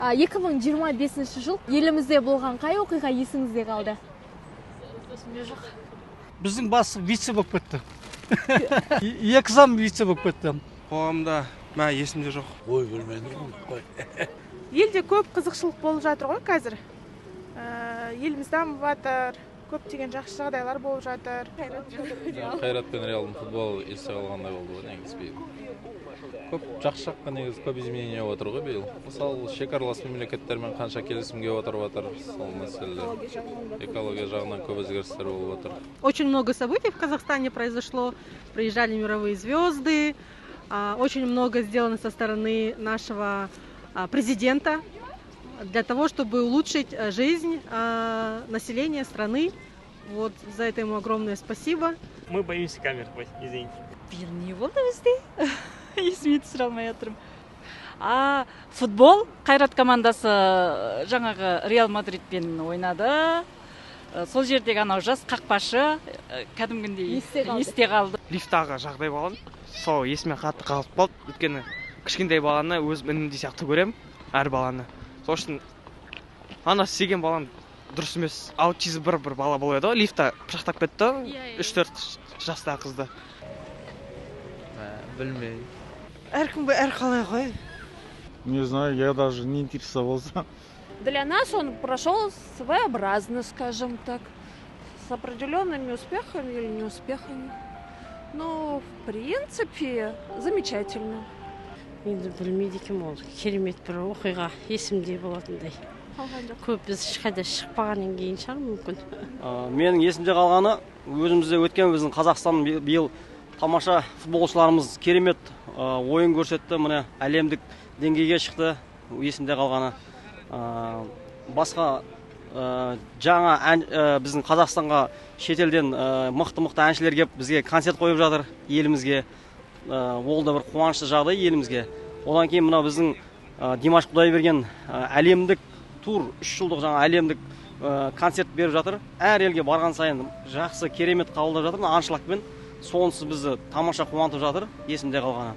2025 жыл елімізде болған қай оқиға есіңізде қалды? Есімде жоқ. Біздің бастық вице болып кетті. Екі зам вице болып кетті. Қоғамда мә есімде жоқ. Ой, білмедім ғой. Елде көп қызықшылық болып жатыр ғой қазір. Еліміз дамып жатыр, көптеген жақсы жағдайлар болып жатыр. Қайрат пен Реалдың футболы есте қалғандай болды ғой негізі биыл. Көп жақсы жаққа негізі көп изменение болып жатыр ғой биыл. Мысалы, шекаралас мемлекеттермен қанша келісімге отырып жатыр, сол мәселелер. Экология жағынан көп өзгерістер болып жатыр. Очень много событий в Казахстане произошло. Приезжали мировые звезды. Очень много сделано со стороны нашего президента для того, чтобы улучшить жизнь населения страны. Вот за это ему огромное спасибо. Мы боимся камер, извините. Биыл не болды бізде? Есіме түсіре алмай отырмын. Футбол, Қайрат командасы жаңағы Реал Мадридпен ойнады. Сол жердегі анау жас қақпашы кәдімгідей есте қалды. Лифттағы жағдай болған, сол есіме қатты қалып қалды. Өйткені кішкентай баланы өзім інімдей сияқты көремін, әр баланы. Сол үшін ана істеген балам дұрыс емес. Аутизм бір бала болады ғой, лифтта пышақтап кетті, 3-4 жастағы қызды. Білмеймін. Әркім әрқалай ғой. Не знаю, я даже не интересовался. Для нас он прошел своеобразно, скажем так, с определенными успехами или неуспехами. Но, в принципе, замечательно. Енді білмейді екенмін, ол керемет бір оқиға есімде болатындай. Көп біз ешқайда шықпағаннан кейін шығар мүмкін. Менің есімде қалғаны өзімізде өткен біздің Қазақстан биыл тамаша футболшыларымыз керемет ойын көрсетті, міне әлемдік деңгейге шықты, есімде қалғаны. Басқа жаңа біздің Қазақстанға шетелден мықты-мықты әншілер келіп бізге концерт қойып жатыр елімізге. Ол да бір қуанышты жағдай елімізге. Одан кейін мына біздің Димаш Құдайберген әлемдік тур, 3 жылдық жаңа әлемдік концерт беріп жатыр. Әр елге барған сайын жақсы, керемет қабылдап жатыр, аншлагпен. Сонысы бізді тамаша қуантып жатыр, есімде қалғаны.